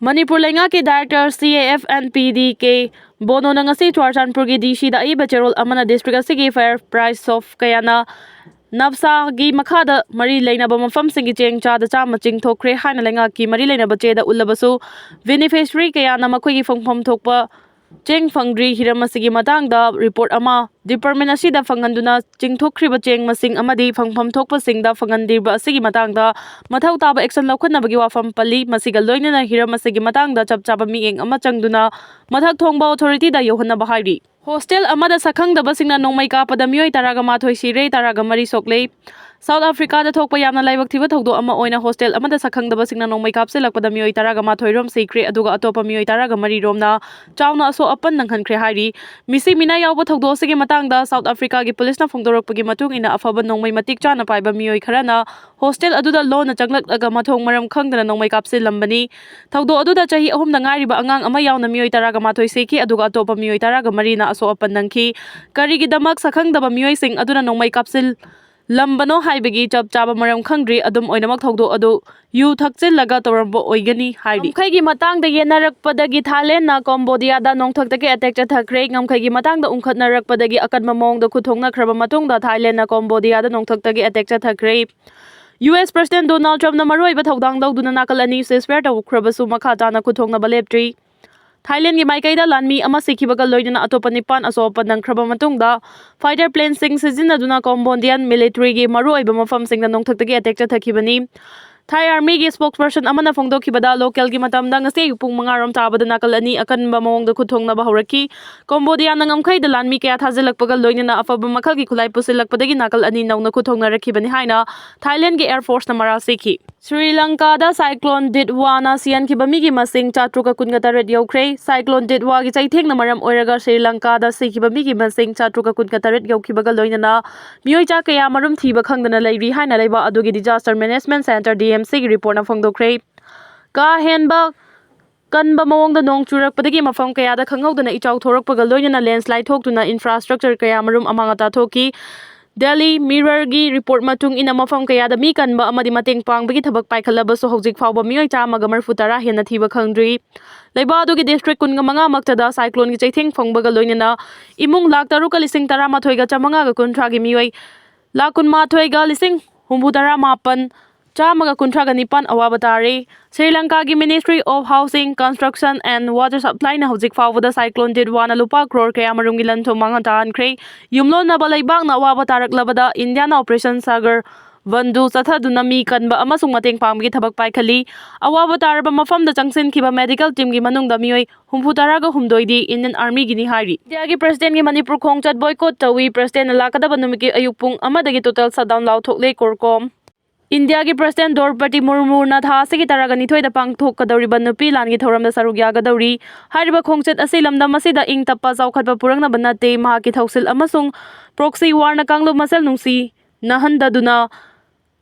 ꯃꯅꯤꯄꯨꯔ ꯂꯩꯉꯥꯛꯀꯤ ꯗꯥꯏꯔꯦꯛꯇꯔ, ꯁꯤ A F N P D K ꯕꯣꯅꯣꯅ ꯉꯁꯤ ꯆꯨꯔꯥꯆꯥꯟꯄꯨꯔꯒꯤ ꯗꯤ ꯁꯤꯗ ꯑꯏꯕ ꯆꯦꯔꯣꯜ ꯑꯃꯅ ꯗꯤꯁꯇ꯭ꯔꯤꯛ ꯑꯁꯤꯒꯤ ꯐꯥꯌꯔ ꯄ꯭ꯔꯥꯏꯁ ꯁꯣꯞ ꯀꯌꯥꯅ ꯅꯞꯁꯥꯒꯤ ꯃꯈꯥꯗ ꯃꯔꯤ ꯂꯩꯅꯕ ꯃꯐꯝꯁꯤꯡꯒꯤ ꯆꯦꯡ ꯆꯥꯗ ꯆꯥꯝꯃ ꯆꯤꯡꯊꯣꯛꯈ꯭ꯔꯦ ꯍꯥꯏꯅ ꯂꯩꯉꯥꯛꯀꯤ ꯃꯔꯤ ꯂꯩꯅꯕ ꯆꯦꯗ ꯎꯠꯂꯕꯁꯨ, ꯕꯦꯅꯤꯐꯤꯁꯔꯤ ꯀꯌꯥꯅ ꯃꯈꯣꯏꯒꯤ ꯐꯪꯐꯝ ꯊꯣꯛꯄ ꯆꯦꯡ ꯐꯪꯗ꯭ꯔꯤ꯫ ꯍꯤꯔꯝ ꯑꯁꯤꯒꯤ ꯃꯇꯥꯡꯗ ꯔꯤꯄꯣꯔꯠ ꯑꯃ ꯗꯤꯄꯥꯔꯠꯃꯦꯟ ꯑꯁꯤꯗ ꯐꯪꯍꯟꯗꯨꯅ ꯆꯤꯡꯊꯣꯛꯈ꯭ꯔꯤꯕ ꯆꯦꯡ ꯃꯁꯤꯡ ꯑꯃꯗꯤ ꯐꯪꯐꯝ ꯊꯣꯛꯄꯁꯤꯡꯗ ꯐꯪꯍꯟꯗ꯭ꯔꯤꯕ ꯑꯁꯤꯒꯤ ꯃꯇꯥꯡꯗ ꯃꯊꯧ ꯇꯥꯕ ꯑꯦꯛꯁꯟ ꯂꯧꯈꯠꯅꯕꯒꯤ ꯋꯥꯐꯝ ꯄꯜꯂꯤ꯫ ꯃꯁꯤꯒ ꯂꯣꯏꯅꯅ ꯍꯤꯔꯝ ꯑꯁꯤꯒꯤ ꯃꯇꯥꯡꯗ ꯆꯞ ꯆꯥꯕ ꯃꯤꯠꯌꯦꯡ ꯑꯃ ꯆꯪꯗꯨꯅ ꯃꯊꯛ ꯊꯣꯡꯕ ꯑꯣꯊꯣꯔꯤꯇꯤꯗ ꯌꯧꯍꯟꯅꯕ ꯍꯥꯏꯔꯤ꯫ ꯍꯣꯁꯇꯦꯜ ꯑꯃꯗ ꯁꯛꯈꯪꯗꯕꯁꯤꯡꯅ ꯅꯣꯡꯃꯩ ꯀꯥꯞꯄꯗ ꯃꯤꯑꯣꯏ ꯇꯔꯥꯒ ꯃꯥꯊꯣꯏ ꯁꯤꯔꯦ, ꯇꯔꯥꯒ ꯃꯔꯤ ꯁꯣꯛꯂꯦ꯫ ꯁꯥꯎꯠ ꯑꯐ꯭ꯔꯤꯀꯥꯗ ꯊꯣꯛꯄ ꯌꯥꯝꯅ ꯂꯥꯏꯕꯛ ꯊꯤꯕ ꯊꯧꯗꯣꯛ ꯑꯃ ꯑꯣꯏꯅ ꯍꯣꯁꯇꯦꯜ ꯑꯃꯗ ꯁꯛꯈꯪꯗꯕꯁꯤꯡꯅ ꯅꯣꯡꯃꯩ ꯀꯥꯞꯁꯤꯜꯂꯛꯄꯗ ꯃꯤꯑꯣꯏ ꯇꯔꯥꯒ ꯃꯥꯊꯣꯏ ꯔꯣꯝ ꯁꯤꯈ꯭ꯔꯦ, ꯑꯗꯨꯒ ꯑꯇꯣꯞꯄ ꯃꯤꯑꯣꯏ ꯇꯔꯥꯒ ꯃꯔꯤ ꯔꯣꯝꯅ ꯆꯥꯎꯅ ꯑꯁꯣꯛ ꯑꯄꯟ ꯅꯪꯍꯟꯈ꯭ꯔꯦ ꯍꯥꯏꯔꯤ꯫ ꯃꯤꯁꯤ ꯃꯤꯅꯥ ꯌꯥꯎꯕ ꯊꯧꯗꯣꯛ ꯑꯁꯤꯒꯤ ꯃꯇꯥꯡꯗ ꯁꯥꯎꯠ ꯑꯐ꯭ꯔꯤꯀꯥꯒꯤ ꯄꯨꯂꯤꯁꯅ ꯐꯣꯡꯗꯣꯔꯛꯄꯒꯤ ꯃꯇꯨꯡ ꯏꯟꯅ, ꯑꯐꯕ ꯅꯣꯡꯃꯩ ꯃꯇꯤꯛ ꯆꯥꯅ ꯄꯥꯏꯕ ꯃꯤꯑꯣꯏ ꯈꯔꯅ ꯍꯣꯁꯇꯦꯜ ꯑꯗꯨꯗ ꯂꯣꯟꯅ ꯆꯪꯂꯛꯂꯒ ꯃꯊꯣꯡ ꯃꯔꯝ ꯈꯪꯗꯅ ꯅꯣꯡꯃꯩ ꯀꯥꯞꯁꯤꯜꯂꯝꯕꯅꯤ꯫ ꯊꯧꯗꯣꯛ ꯑꯗꯨꯗ ꯆꯍꯤ ꯑꯍꯨꯝꯗ ꯉꯥꯏꯔꯤꯕ ꯑꯉꯥꯡ ꯑꯃ ꯌꯥꯎꯅ ꯃꯤꯑꯣꯏ ꯇꯔꯥꯒ ꯃꯥꯊꯣꯏ ꯁꯤꯈꯤ, ꯑꯗꯨꯒ ꯑꯇꯣꯞꯄ ꯃꯤꯑꯣꯏ ꯇꯔꯥꯒ ꯃꯔꯤꯅ ꯑꯁꯣꯛ ꯑꯄꯟ ꯅꯪꯈꯤ꯫ ꯀꯔꯤꯒꯤꯗꯃꯛ ꯁꯛꯈꯪꯗꯕ ꯃꯤꯑꯣꯏꯁꯤꯡ ꯑꯗꯨꯅ ꯅꯣꯡꯃꯩ ꯀꯥꯞꯁꯤꯜ ꯂꯝꯕꯅꯣ ꯍꯥꯏꯕꯒꯤ ꯆꯞ ꯆꯥꯕ ꯃꯔꯝ ꯈꯪꯗ꯭ꯔꯤ꯫ ꯑꯗꯨꯝ ꯑꯣꯏꯅꯃꯛ, ꯊꯧꯗꯣꯛ ꯑꯗꯨ ꯌꯨ ꯊꯛꯆꯤꯜꯂꯒ ꯇꯧꯔꯝꯕ ꯑꯣꯏꯒꯅꯤ ꯍꯥꯏꯔꯤ꯫ ꯉꯝꯈꯩꯒꯤ ꯃꯇꯥꯡꯗ ꯌꯦꯟꯅꯔꯛꯄꯗꯒꯤ ꯊꯥꯏꯂꯦꯟꯗꯅ ꯀꯣꯝꯕꯣꯗꯤꯌꯥꯗ ꯅꯣꯡꯊꯛꯇꯒꯤ ꯑꯦꯇꯦꯛ ꯆꯠꯊꯈ꯭ꯔꯦ꯫ ꯉꯝꯈꯩꯒꯤ ꯃꯇꯥꯡꯗ ꯎꯪꯈꯠꯅꯔꯛꯄꯗꯒꯤ ꯑꯀꯟꯕ ꯃꯑꯣꯡꯗ ꯈꯨꯠ ꯊꯣꯛꯅꯈ꯭ꯔꯕ ꯃꯇꯨꯡꯗ ꯊꯥꯏꯂꯦꯟꯗꯅ ꯀꯣꯝꯕꯣꯗꯤꯌꯥꯗ ꯅꯣꯡꯊꯛꯇꯒꯤ ꯑꯦꯇꯦꯛ ꯆꯠꯊꯈ꯭ꯔꯦ꯫ ꯌꯨ ꯑꯦꯁ ꯄ꯭ꯔꯁꯤꯗꯦꯟ ꯗꯣꯅꯥꯜꯗ ꯇ꯭ꯔꯝꯞꯅ ꯃꯔꯨꯑꯣꯏꯕ ꯊꯧꯗꯥꯡ ꯂꯧꯗꯨꯅ ꯅꯥꯀꯜ ꯑꯅꯤ ceasefire ꯇꯧꯈ꯭ꯔꯕꯁꯨ ꯃꯈꯥ ꯇꯥꯅ ꯈꯨꯠ ꯊꯣꯛꯅꯕ ꯂꯦꯞꯇ꯭ꯔꯤ꯫ ꯊꯥꯏꯂꯦꯟꯒꯤ ꯃꯥꯏꯀꯩꯗ ꯂꯥꯟꯃꯤ ꯑꯃ ꯁꯤꯈꯤꯕꯒ ꯂꯣꯏꯅꯅ ꯑꯇꯣꯞꯄ ꯅꯤꯄꯥꯟ ꯑꯁꯣꯛ ꯑꯄꯟ ꯅꯪꯈ꯭ꯔꯕ ꯃꯇꯨꯡꯗ, fighter planeꯁꯤꯡ ꯁꯤꯖꯤꯟꯅꯗꯨꯅ ꯀꯣꯝꯕꯣꯟꯗꯤꯌꯥꯟ ꯃꯤꯂꯤꯇꯔꯤꯒꯤ ꯃꯔꯨꯑꯣꯏꯕ ꯃꯐꯝꯁꯤꯡꯗ ꯅꯣꯡꯊꯛꯇꯒꯤ ꯑꯦꯇꯦꯛ ꯆꯠꯊꯈꯤꯕꯅꯤ꯫ ꯊꯥꯏ ꯑꯥꯔꯃꯤꯒꯤ spokesperson ꯑꯃꯅ ꯐꯣꯡꯗꯣꯛꯈꯤꯕꯗ, ꯂꯣꯀꯦꯜꯒꯤ ꯃꯇꯝꯗ ꯉꯁꯤ ꯑꯌꯨꯛ ꯄꯨꯡ ꯃꯉꯥ ꯔꯣꯝ ꯇꯥꯕꯗ ꯅꯥꯀꯜ ꯑꯅꯤ ꯑꯀꯟꯕ ꯃꯑꯣꯡꯗ ꯈꯨꯠ ꯊꯣꯛꯅꯕ ꯍꯧꯔꯛꯈꯤ꯫ ꯀꯣꯝꯕꯣꯗꯤꯌꯥꯅ ꯉꯝꯈꯩꯗ ꯂꯥꯟꯃꯤ ꯀꯌꯥ ꯊꯥꯖꯤꯜꯂꯛꯄꯒ ꯂꯣꯏꯅꯅ ꯑꯐꯕ ꯃꯈꯜꯒꯤ ꯈꯨꯠꯂꯥꯏ ꯄꯨꯁꯤꯜꯂꯛꯄꯗꯒꯤ ꯅꯥꯀꯜ ꯑꯅꯤ ꯅꯧꯅ ꯈꯨꯠ ꯊꯣꯛꯅꯔꯛꯈꯤꯕꯅꯤ ꯍꯥꯏꯅ ꯊꯥꯏꯂꯦꯟꯒꯤ Air Forceꯅ ꯃꯔꯥꯜ ꯁꯤꯈꯤ꯫ ꯁ꯭ꯔꯤ ꯂꯪꯀꯥꯗ cyclone ꯗꯤꯠꯋꯥꯅ ꯁꯤꯍꯟꯈꯤꯕ ꯃꯤꯒꯤ ꯃꯁꯤꯡ ꯆꯥꯇ꯭ꯔꯨꯛꯀ ꯀꯨꯟꯒ ꯇꯔꯦꯠ ꯌꯧꯈ꯭ꯔꯦ꯫ Cyclone ꯗꯤꯠꯋꯥꯒꯤ ꯆꯩꯊꯦꯡꯅ ꯃꯔꯝ ꯑꯣꯏꯔꯒ ꯁ꯭ꯔꯤ ꯂꯪꯀꯥꯗ ꯁꯤꯈꯤꯕ ꯃꯤꯒꯤ ꯃꯁꯤꯡ ꯆꯥꯇ꯭ꯔꯨꯛꯀ ꯀꯨꯟꯒ ꯇꯔꯦꯠ ꯌꯧꯈꯤꯕꯒ ꯂꯣꯏꯅꯅ ꯃꯤꯑꯣꯏ ꯆꯥ ꯀꯌꯥ ꯃꯔꯨꯝ ꯊꯤꯕ ꯈꯪꯗꯅ ꯂꯩꯔꯤ ꯍꯥꯏꯅ ꯂꯩꯕꯥꯛ ꯑꯗꯨꯒꯤ Disaster Management Centre, DMCꯒꯤ reportꯅ ꯐꯣꯡꯗꯣꯛꯈ꯭ꯔꯦ꯫ ꯀꯥ ꯍꯦꯟꯕ ꯀꯟꯕ ꯃꯑꯣꯡꯗ ꯅꯣꯡ ꯆꯨꯔꯛꯄꯗꯒꯤ ꯃꯐꯝ ꯀꯌꯥꯗ ꯈꯪꯍꯧꯗꯅ ꯏꯆꯥꯎ ꯊꯣꯔꯛꯄꯒ ꯂꯣꯏꯅꯅ landslide ꯊꯣꯛꯇꯨꯅ infrastructure ꯀꯌꯥ ꯃꯔꯨꯝ ꯑꯃꯥꯡ ꯑꯇꯥ ꯊꯣꯛꯈꯤ꯫ Daily Mirrorꯒꯤ report ꯃꯇꯨꯡ ꯏꯟꯅ, ꯃꯐꯝ ꯀꯌꯥꯗ ꯃꯤ ꯀꯟꯕ ꯑꯃꯗꯤ ꯃꯇꯦꯡ ꯄꯥꯡꯕꯒꯤ ꯊꯕꯛ ꯄꯥꯏꯈꯠꯂꯕꯁꯨ, ꯍꯧꯖꯤꯛ ꯐꯥꯎꯕ ꯃꯤꯑꯣꯏ ꯆꯥꯝꯃꯒ ꯃꯔꯤꯐꯨ ꯇꯔꯥ ꯍꯦꯟꯅ ꯊꯤꯕ ꯈꯪꯗ꯭ꯔꯤ꯫ ꯂꯩꯕꯥꯛ ꯑꯗꯨꯒꯤ district ꯀꯨꯟꯒ ꯃꯉꯥ ꯃꯛꯇꯗ cycloneꯒꯤ ꯆꯩꯊꯦꯡ ꯐꯪꯕꯒ ꯂꯣꯏꯅꯅ ꯏꯃꯨꯡ ꯂꯥꯈ ꯇꯔꯨꯛꯀ ꯂꯤꯁꯤꯡ ꯇꯔꯥꯃꯥꯊꯣꯏꯒ ꯆꯥꯃꯉꯥꯒ ꯀꯨꯟꯊ꯭ꯔꯥꯒꯤ ꯃꯤꯑꯣꯏ ꯂꯥꯈ ꯀꯨꯟꯃꯥꯊꯣꯏꯒ ꯂꯤꯁꯤꯡ ꯍꯨꯝꯐꯨ ꯇꯔꯥ ꯃꯥꯄꯟ ꯆꯥꯝꯃꯒ ꯀꯨꯟꯊ꯭ꯔꯥꯒ ꯅꯤꯄꯥꯟ ꯑꯋꯥꯕ ꯇꯥꯔꯦ꯫ Shri ꯂꯪꯀꯥꯒꯤ Ministry of Housing, Construction and Water Supplyꯅ ꯍꯧꯖꯤꯛ ꯐꯥꯎꯕꯗ cyclone ꯗꯤꯠꯋꯥꯅ ꯂꯨꯄꯥ ꯀ꯭ꯔꯣꯔ ꯀꯌꯥ ꯃꯔꯨꯝꯒꯤ ꯂꯟ ꯊꯨꯝ ꯃꯥꯡꯍꯟ ꯇꯥꯍꯟꯈ꯭ꯔꯦ꯫ ꯌꯨꯝꯂꯣꯟꯅꯕ ꯂꯩꯕꯥꯛꯅ ꯑꯋꯥꯕ ꯇꯥꯔꯛꯂꯕꯗ ꯏꯟꯗꯤꯌꯥꯅ Operation Sagar ꯚꯟꯗꯨ ꯆꯠꯊꯗꯨꯅ ꯃꯤ ꯀꯟꯕ ꯑꯃꯁꯨꯡ ꯃꯇꯦꯡ ꯄꯥꯡꯕꯒꯤ ꯊꯕꯛ ꯄꯥꯏꯈꯠꯂꯤ꯫ ꯑꯋꯥꯕ ꯇꯥꯔꯕ ꯃꯐꯝꯗ ꯆꯪꯁꯤꯟꯈꯤꯕ medical teamꯒꯤ ꯃꯅꯨꯡꯗ ꯃꯤꯑꯣꯏ ꯍꯨꯝꯐꯨ ꯇꯔꯥꯒ ꯍꯨꯝꯗꯣꯏꯗꯤ Indian Armyꯒꯤꯅꯤ ꯍꯥꯏꯔꯤ꯫ ꯏꯟꯗꯤꯌꯥꯒꯤ presidentꯒꯤ ꯃꯅꯤꯄꯨꯔ ꯈꯣꯡꯆꯠ boycott ꯇꯧꯏ꯫ Presidentꯅ ꯂꯥꯛꯀꯗꯕ ꯅꯨꯃꯤꯠꯀꯤ ꯑꯌꯨꯛ ꯄꯨꯡ ꯑꯃꯗꯒꯤ total shutdown ꯂꯥꯎꯊꯣꯛꯂꯦ CORCOM꯫ ꯏꯟꯗꯤꯌꯥꯒꯤ president ꯗ꯭ꯔꯧꯄꯗꯤ ꯃꯨꯔꯃꯨꯅ ꯊꯥ ꯑꯁꯤꯒꯤ ꯇꯔꯥꯒ ꯅꯤꯊꯣꯏꯗ ꯄꯥꯡꯊꯣꯛꯀꯗꯧꯔꯤꯕ ꯅꯨꯄꯤ ꯂꯥꯟꯒꯤ ꯊꯧꯔꯝꯗ ꯁꯔꯨꯛ ꯌꯥꯒꯗꯧꯔꯤ꯫ ꯍꯥꯏꯔꯤꯕ ꯈꯣꯡꯆꯠ ꯑꯁꯤ ꯂꯝꯗꯝ ꯑꯁꯤꯗ ꯏꯪ ꯇꯞꯄ ꯆꯥꯎꯈꯠꯄ ꯄꯨꯔꯛꯅꯕ ꯅꯠꯇꯦ꯫ ꯃꯍꯥꯛꯀꯤ ꯊꯧꯁꯤꯜ ꯑꯃꯁꯨꯡ proxy warꯅ ꯀꯥꯡꯂꯨꯞ ꯃꯁꯦꯜ ꯅꯨꯡꯁꯤꯅꯍꯟꯗꯗꯨꯅ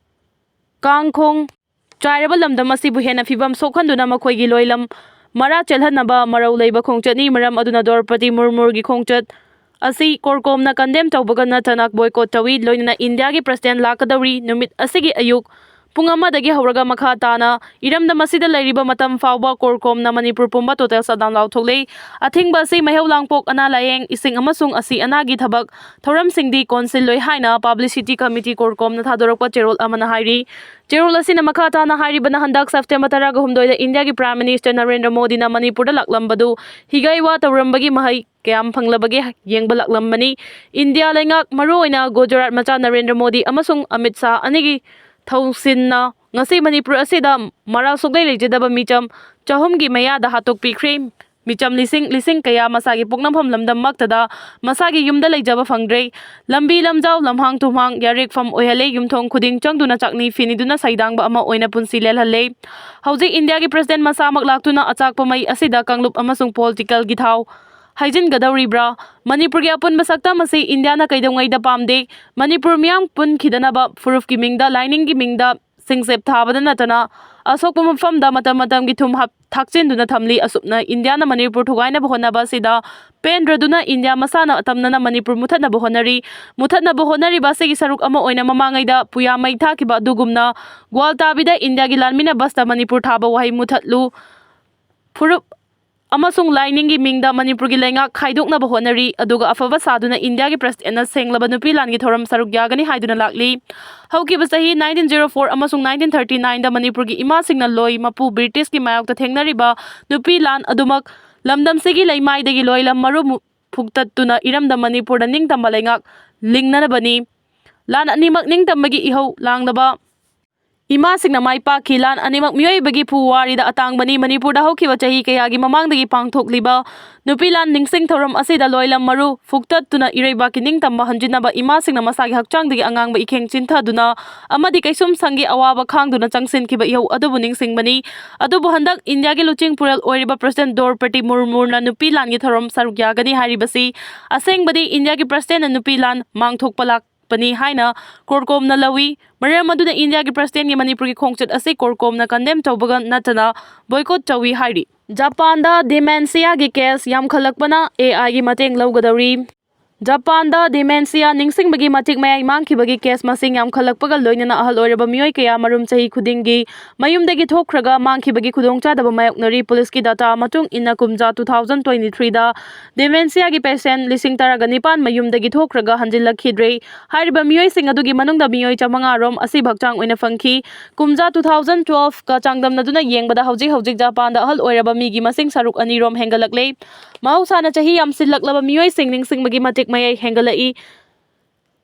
ꯀꯥꯡꯈꯣꯡ ꯆꯥꯏꯔꯕ ꯂꯝꯗꯝ ꯑꯁꯤꯕꯨ ꯍꯦꯟꯅ ꯐꯤꯕꯝ ꯁꯣꯛꯍꯟꯗꯨꯅ ꯃꯈꯣꯏꯒꯤ ꯂꯣꯏꯂꯝ ꯃꯔꯥ ꯆꯦꯜꯍꯟꯅꯕ ꯃꯔꯧ ꯂꯩꯕ ꯈꯣꯡꯆꯠꯅꯤ꯫ ꯃꯔꯝ ꯑꯗꯨꯅ ꯗ꯭ꯔꯧꯄꯗꯤ ꯃꯨꯔꯃꯨꯒꯤ ꯈꯣꯡꯆꯠ ꯑꯁꯤ CORCOMꯅ condemn ꯇꯧꯕꯒ ꯅꯠꯇꯅ boycott ꯇꯧꯏ꯫ ꯂꯣꯏꯅꯅ ꯏꯟꯗꯤꯌꯥꯒꯤ president ꯂꯥꯛꯀꯗꯧꯔꯤ꯫ ꯅꯨꯃꯤꯠ ꯑꯁꯤꯒꯤ ꯑꯌꯨꯛ ꯄꯨꯡ ꯑꯃꯗꯒꯤ ꯍꯧꯔꯒ ꯃꯈꯥ ꯇꯥꯅ ꯏꯔꯝꯗꯝ ꯑꯁꯤꯗ ꯂꯩꯔꯤꯕ ꯃꯇꯝ ꯐꯥꯎꯕ CORCOMꯅ ꯃꯅꯤꯄꯨꯔ ꯄꯨꯝꯕ total shutdown ꯂꯥꯎꯊꯣꯛꯂꯦ꯫ ꯑꯊꯤꯡꯕ ꯑꯁꯤ ꯃꯩꯍꯧ ꯂꯥꯡꯄꯣꯛ, ꯑꯅꯥ ꯂꯥꯌꯦꯡ, ꯏꯁꯤꯡ ꯑꯃꯁꯨꯡ ꯑꯁꯤ ꯑꯅꯥꯒꯤ ꯊꯕꯛ ꯊꯧꯔꯝꯁꯤꯡꯗꯤ ꯀꯣꯟꯁꯤꯜꯂꯣꯏ ꯍꯥꯏꯅ publicity committee CORCOMꯅ ꯊꯥꯗꯣꯔꯛꯄ ꯆꯦꯔꯣꯜ ꯑꯃꯅ ꯍꯥꯏꯔꯤ꯫ ꯆꯦꯔꯣꯜ ꯑꯁꯤꯅ ꯃꯈꯥ ꯇꯥꯅ ꯍꯥꯏꯔꯤꯕꯅ ꯍꯟꯗꯛ September ꯇꯔꯥꯒ ꯍꯨꯝꯗꯣꯏꯗ ꯏꯟꯗꯤꯌꯥꯒꯤ Prime Minister ꯅꯔꯦꯟꯗ꯭ꯔ ꯃꯣꯗꯤꯅ ꯃꯅꯤꯄꯨꯔꯗ ꯂꯥꯛꯂꯝꯕꯗꯨ ꯍꯤꯒꯥꯏꯋꯥ ꯇꯧꯔꯝꯕꯒꯤ ꯃꯍꯩ ꯀꯌꯥꯝ ꯐꯪꯂꯕꯒꯦ ꯌꯦꯡꯕ ꯂꯥꯛꯂꯝꯕꯅꯤ꯫ ꯏꯟꯗꯤꯌꯥ ꯂꯩꯉꯥꯛ, ꯃꯔꯨꯑꯣꯏꯅ ꯒꯨꯖꯔꯥꯠ ꯃꯆꯥ ꯅꯔꯦꯟꯗ꯭ꯔ ꯃꯣꯗꯤ ꯑꯃꯁꯨꯡ ꯑꯃꯤꯠ ꯁꯥꯍ ꯑꯅꯤꯒꯤ ꯊꯧꯁꯤꯟꯅ ꯉꯁꯤ ꯃꯅꯤꯄꯨꯔ ꯑꯁꯤꯗ ꯃꯔꯥꯜ ꯁꯨꯛꯂꯩ ꯂꯩꯖꯗꯕ ꯃꯤꯆꯝ ꯆꯍꯨꯝꯒꯤ ꯃꯌꯥꯗ ꯍꯥꯠꯇꯣꯛꯄꯤꯈ꯭ꯔꯦ꯫ ꯃꯤꯆꯝ ꯂꯤꯁꯤꯡ ꯂꯤꯁꯤꯡ ꯀꯌꯥ ꯃꯁꯥꯒꯤ ꯄꯣꯛꯅꯐꯝ ꯂꯝꯗꯝꯃꯛꯇꯗ ꯃꯁꯥꯒꯤ ꯌꯨꯝꯗ ꯂꯩꯖꯕ ꯐꯪꯗ꯭ꯔꯦ꯫ ꯂꯝꯕꯤ ꯂꯝꯖꯥꯎ, ꯂꯝꯍꯥꯡ ꯇꯨꯝꯍꯥꯡ, ꯌꯥꯔꯦꯛꯐꯝ ꯑꯣꯏꯍꯜꯂꯦ꯫ ꯌꯨꯝꯊꯣꯡ ꯈꯨꯗꯤꯡ ꯆꯪꯗꯨꯅ ꯆꯥꯛꯅꯤ ꯐꯤꯅꯤꯗꯨꯅ ꯁꯩꯗꯥꯡꯕ ꯑꯃ ꯑꯣꯏꯅ ꯄꯨꯟꯁꯤ ꯂꯦꯜꯍꯜꯂꯦ꯫ ꯍꯧꯖꯤꯛ ꯏꯟꯗꯤꯌꯥꯒꯤ president ꯃꯁꯥꯃꯛ ꯂꯥꯛꯇꯨꯅ ꯑꯆꯥꯛꯄ ꯃꯩ ꯑꯁꯤꯗ ꯀꯥꯡꯂꯨꯞ ꯑꯃꯁꯨꯡ politicalꯒꯤ ꯊꯥꯎ ꯍꯩꯖꯤꯟꯒꯗꯧꯔꯤꯕ꯭ꯔꯥ? ꯃꯅꯤꯄꯨꯔꯒꯤ ꯑꯄꯨꯟꯕ ꯁꯛꯇꯝ ꯑꯁꯤ ꯏꯟꯗꯤꯌꯥꯅ ꯀꯩꯗꯧꯉꯩꯗ ꯄꯥꯝꯗꯦ꯫ ꯃꯅꯤꯄꯨꯔ ꯃꯤꯌꯥꯝ ꯄꯨꯟꯈꯤꯗꯅꯕ ꯐꯨꯔꯨꯞꯀꯤ ꯃꯤꯡꯗ, ꯂꯥꯏꯅꯤꯡꯒꯤ ꯃꯤꯡꯗ ꯁꯤꯡꯆꯦꯞ ꯊꯥꯕꯗ ꯅꯠꯇꯅ ꯑꯁꯣꯛꯄ ꯃꯐꯝꯗ ꯃꯇꯝ ꯃꯇꯝꯒꯤ ꯊꯨꯝ ꯍꯥꯞ-, ꯊꯥꯛꯆꯤꯟꯗꯨꯅ ꯊꯝꯂꯤ꯫ ꯑꯁꯨꯝꯅ ꯏꯟꯗꯤꯌꯥꯅ ꯃꯅꯤꯄꯨꯔ ꯊꯨꯒꯥꯏꯅꯕ ꯍꯣꯠꯅꯕ ꯑꯁꯤꯗ ꯄꯦꯟꯗ꯭ꯔꯗꯨꯅ ꯏꯟꯗꯤꯌꯥ ꯃꯁꯥꯅ ꯑꯇꯝꯅꯅ ꯃꯅꯤꯄꯨꯔ ꯃꯨꯊꯠꯅꯕ ꯍꯣꯠꯅꯔꯤ꯫ ꯃꯨꯊꯠꯅꯕ ꯍꯣꯠꯅꯔꯤꯕ ꯑꯁꯤꯒꯤ ꯁꯔꯨꯛ ꯑꯃ ꯑꯣꯏꯅ ꯃꯃꯥꯡꯉꯩꯗ ꯄꯨꯌꯥ ꯃꯩ ꯊꯥꯈꯤꯕ ꯑꯗꯨꯒꯨꯝꯅ ꯒ꯭ꯋꯥꯜꯇꯥꯕꯤꯗ ꯏꯟꯗꯤꯌꯥꯒꯤ ꯂꯥꯟꯃꯤꯅ ꯕꯁꯇ ꯃꯅꯤꯄꯨꯔ ꯊꯥꯕ ꯋꯥꯍꯩ "ꯃꯨꯊꯠꯂꯨ", ꯐꯨꯔꯨꯞ ꯑꯃꯁꯨꯡ ꯂꯥꯏꯅꯤꯡꯒꯤ ꯃꯤꯡꯗ ꯃꯅꯤꯄꯨꯔꯒꯤ ꯂꯩꯉꯥꯛ ꯈꯥꯏꯗꯣꯛꯅꯕ ꯍꯣꯠꯅꯔꯤ, ꯑꯗꯨꯒ ꯑꯐꯕ ꯁꯥꯗꯨꯅ ꯏꯟꯗꯤꯌꯥꯒꯤ presidentꯅ ꯁꯦꯡꯂꯕ ꯅꯨꯄꯤ ꯂꯥꯟꯒꯤ ꯊꯧꯔꯝ ꯁꯔꯨꯛ ꯌꯥꯒꯅꯤ ꯍꯥꯏꯗꯨꯅ ꯂꯥꯛꯂꯤ꯫ ꯍꯧꯈꯤꯕ ꯆꯍꯤ nineteen zero four ꯑꯃꯁꯨꯡ nineteen thirty nineꯗ ꯃꯅꯤꯄꯨꯔꯒꯤ ꯏꯃꯥꯁꯤꯡꯅ ꯂꯣꯏ ꯃꯄꯨ Britishꯀꯤ ꯃꯥꯌꯣꯛꯇ ꯊꯦꯡꯅꯔꯤꯕ ꯅꯨꯄꯤ ꯂꯥꯟ ꯑꯗꯨꯃꯛ ꯂꯝꯗꯝꯁꯤꯒꯤ ꯂꯩꯃꯥꯏꯗꯒꯤ ꯂꯣꯏꯂꯝ ꯃꯔꯨ ꯃꯨ-, ꯐꯨꯛꯇꯠꯇꯨꯅ ꯏꯔꯝꯗꯝ ꯃꯅꯤꯄꯨꯔꯗ ꯅꯤꯡꯇꯝꯕ ꯂꯩꯉꯥꯛ ꯂꯤꯡꯅꯅꯕꯅꯤ꯫ ꯂꯥꯟ ꯑꯅꯤꯃꯛ ꯅꯤꯡꯇꯝꯕꯒꯤ ꯏꯍꯧ ꯂꯥꯡꯂꯕ ꯏꯃꯥꯁꯤꯡꯅ ꯃꯥꯏ ꯄꯥꯛꯈꯤ꯫ ꯂꯥꯟ ꯑꯅꯤꯃꯛ ꯃꯤꯑꯣꯏꯕꯒꯤ ꯄꯨꯋꯥꯔꯤꯗ ꯑꯇꯥꯡꯕꯅꯤ꯫ ꯃꯅꯤꯄꯨꯔꯗ ꯍꯧꯈꯤꯕ ꯆꯍꯤ ꯀꯌꯥꯒꯤ ꯃꯃꯥꯡꯗꯒꯤ ꯄꯥꯡꯊꯣꯛꯂꯤꯕ ꯅꯨꯄꯤ ꯂꯥꯟ ꯅꯤꯡꯁꯤꯡ ꯊꯧꯔꯝ ꯑꯁꯤꯗ ꯂꯣꯏꯂꯝ ꯃꯔꯨ ꯐꯨꯛꯇꯠꯇꯨꯅ ꯏꯔꯩꯕꯥꯛꯀꯤ ꯅꯤꯡꯇꯝꯕ ꯍꯟꯖꯤꯟꯅꯕ ꯏꯃꯥꯁꯤꯡꯅ ꯃꯁꯥꯒꯤ ꯍꯛꯆꯥꯡꯗꯒꯤ ꯑꯉꯥꯡꯕ ꯏꯈꯦꯡ ꯆꯤꯟꯊꯗꯨꯅ ꯑꯃꯗꯤ ꯀꯩꯁꯨꯝ ꯁꯪꯒꯤ ꯑꯋꯥꯕ ꯈꯥꯡꯗꯨꯅ ꯆꯪꯁꯤꯟꯈꯤꯕ ꯏꯍꯧ ꯑꯗꯨꯕꯨ ꯅꯤꯡꯁꯤꯡꯕꯅꯤ꯫ ꯑꯗꯨꯕꯨ ꯍꯟꯗꯛ ꯏꯟꯗꯤꯌꯥꯒꯤ ꯂꯨꯆꯤꯡ ꯄꯨꯔꯦꯜ ꯑꯣꯏꯔꯤꯕ ꯄ꯭ꯔꯁꯤꯗꯦꯟ ꯗ꯭ꯔꯧꯄꯗꯤ ꯃꯨꯔꯃꯨꯅ ꯅꯨꯄꯤ ꯂꯥꯟꯒꯤ ꯊꯧꯔꯝ ꯁꯔꯨꯛ ꯌꯥꯒꯅꯤ ꯍꯥꯏꯔꯤꯕꯁꯤ ꯑꯁꯦꯡꯕꯗꯤ ꯏꯟꯗꯤꯌꯥꯒꯤ ꯄ꯭ꯔꯁꯤꯗꯦꯟꯅ ꯅꯨꯄꯤ ꯂꯥꯟ ꯃꯥꯡꯊꯣꯛꯄ ꯂꯥꯛ ꯄꯅꯤ ꯍꯥꯏꯅ ꯀꯣꯔꯀꯣꯝꯅ ꯂꯧꯏ꯫ ꯃꯔꯝ ꯑꯗꯨꯅ ꯏꯟꯗꯤꯌꯥꯒꯤ ꯄ꯭ꯔꯁꯤꯗꯦꯟꯒꯤ ꯃꯅꯤꯄꯨꯔꯒꯤ ꯈꯣꯡꯆꯠ ꯑꯁꯤ ꯀꯣꯔꯀꯣꯝꯅ ꯀꯟꯗꯦꯝ ꯇꯧꯕꯒ ꯅꯠꯇꯅ ꯕꯣꯏꯀꯣꯠ ꯇꯧꯏ ꯍꯥꯏꯔꯤ꯫ ꯖꯄꯥꯟꯗ ꯗꯤꯃꯦꯟꯁꯤꯌꯥꯒꯤ ꯀꯦꯁ ꯌꯥꯝꯈꯠꯂꯛꯄꯅ ꯑꯦ ꯑꯥꯏꯒꯤ ꯃꯇꯦꯡ ꯂꯧꯒꯗꯧꯔꯤ꯫ ꯖꯄꯥꯟꯗ ꯗꯤꯃꯦꯟꯁꯤꯌꯥ ꯅꯤꯡꯁꯤꯡꯕꯒꯤ ꯃꯇꯤꯛ ꯃꯌꯥꯏ ꯃꯥꯡꯈꯤꯕꯒꯤ ꯀꯦꯁ ꯃꯁꯤꯡ ꯌꯥꯝꯈꯠꯂꯛꯄꯒ ꯂꯣꯏꯅꯅ ꯑꯍꯜ ꯑꯣꯏꯔꯕ ꯃꯤꯑꯣꯏ ꯀꯌꯥ ꯃꯔꯨꯝ ꯆꯍꯤ ꯈꯨꯗꯤꯡꯒꯤ ꯃꯌꯨꯝꯗꯒꯤ ꯊꯣꯛꯈ꯭ꯔꯒ ꯃꯥꯡꯈꯤꯕꯒꯤ ꯈꯨꯗꯣꯡꯆꯥꯗꯕ ꯃꯥꯌꯣꯛꯅꯔꯤ꯫ ꯄꯨꯂꯤꯁꯀꯤ ꯗꯥꯇꯥ ꯃꯇꯨꯡ ꯏꯟꯅ ꯀꯨꯝꯖꯥ ꯇꯨ ꯊꯥꯎꯖꯟ ꯇ꯭ꯋꯦꯟꯇꯤ ꯊ꯭ꯔꯤꯗ ꯗꯤꯃꯦꯟꯁꯤꯌꯥꯒꯤ ꯄꯦꯁꯦꯟ ꯂꯤꯁꯤꯡ ꯇꯔꯥꯒ ꯅꯤꯄꯥꯟ ꯃꯌꯨꯝꯗꯒꯤ ꯊꯣꯛꯈ꯭ꯔꯒ ꯍꯟꯖꯤꯜꯂꯛꯈꯤꯗ꯭ꯔꯦ꯫ ꯍꯥꯏꯔꯤꯕ ꯃꯤꯑꯣꯏꯁꯤꯡ ꯑꯗꯨꯒꯤ ꯃꯅꯨꯡꯗ ꯃꯤꯑꯣꯏ ꯆꯥꯃꯉꯥ ꯔꯣꯝ ꯑꯁꯤꯕꯨ ꯍꯛꯆꯥꯡ ꯑꯣꯏꯅ ꯐꯪꯈꯤ꯫ ꯀꯨꯝꯖꯥ ꯇꯨ ꯊꯥꯎꯖꯟ ꯇ꯭ꯋꯦꯜꯐꯀ ꯆꯥꯡꯗꯝꯅꯗꯨꯅ ꯌꯦꯡꯕꯗ ꯍꯧꯖꯤꯛ ꯍꯧꯖꯤꯛ ꯖꯄꯥꯟꯗ ꯑꯍꯜ ꯑꯣꯏꯔꯕ ꯃꯤꯒꯤ ꯃꯁꯤꯡ ꯁꯔꯨꯛ ꯑꯅꯤ ꯔꯣꯝ ꯍꯦꯟꯒꯠꯂꯛꯂꯦ꯫ ꯃꯍꯧꯁꯥꯅ ꯆꯍꯤ ꯌꯥꯝꯁꯤꯜꯂꯛꯂꯕ ꯃꯤꯑꯣꯏꯁꯤꯡ ꯅꯤꯡꯁꯤꯡꯕꯒꯤ ꯃꯇꯤꯛ ꯃꯌꯥꯏ ꯍꯦꯟꯒꯠꯂꯛꯏ꯫